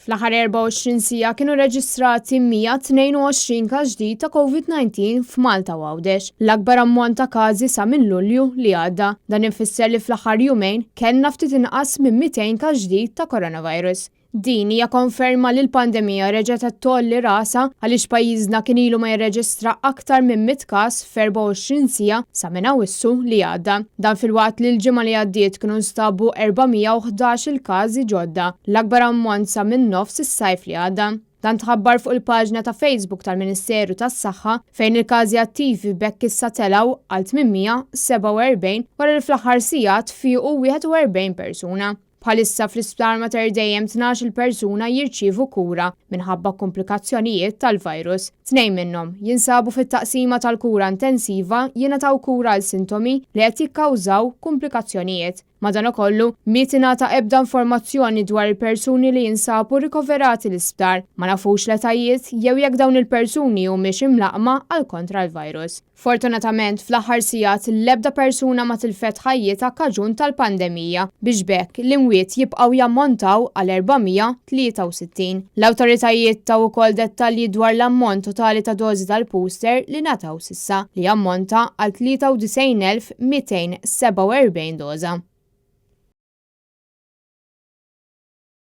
Fl-aħħar 24 siegħa kienu reġistrati 122 każ ġdid ta' Covid-19 f'Malta u Għawdex, l-akbar ammont ta' każi sa minn Lulju li għadda. Dan ifisser li fl-aħħar jumejn kellna ftit inqas minn 200 każ ġdid ta' coronavirus. Din hija konferma li l-pandemija reġgħet qed tgħolli rasha għaliex pajjiżna kien ilu ma jirreġistra aktar minn 100 każ f'24 siegħa sa minn Awwissu li għadda. Dan filwaqt li l-ġimgħa li għaddiet kienu nstabu 411 il-każi ġodda, l-akbar ammont sa minn nofs is-sajf li għadda. Dan tħabbar fuq il-paġna ta' Facebook tal-Ministeru tas-Saħħa fejn il-każi attivi b'hekk issa telgħu għal 847 wara li fl-aħħar sigħat fiequ 41 persuna. Bħalissa fl-Isptar Mater Dei hemm 12-il persuna jirċievu kura minħabba kumplikazzjonijiet tal-virus. Tnejn minnhom jinsabu fit-taqsima tal-kura intensiva jingħataw kura għal sintomi li qed jikkawżaw kumplikazzjonijiet. Madanakollu, mhi tingħata ebda informazzjoni dwar il-persuni li jinsabu rikoverati l-isptar. Ma nafux l-etajiet jew jekk dawn il-persuni humiex imlaqqma għal kontra l-virus. Fortunatament, fl-aħħar sigħat l-ebda persuna ma tilfet ħajjitha kaġun tal-pandemija, biex b'hekk l-imwiet jibqgħu jammontaw għal 463. L-awtoritajiet taw ukoll dettalji dwar l-ammont totali ta' dożi tal-booster li ngħataw s'issa, li jammonta għal 93,247 doża.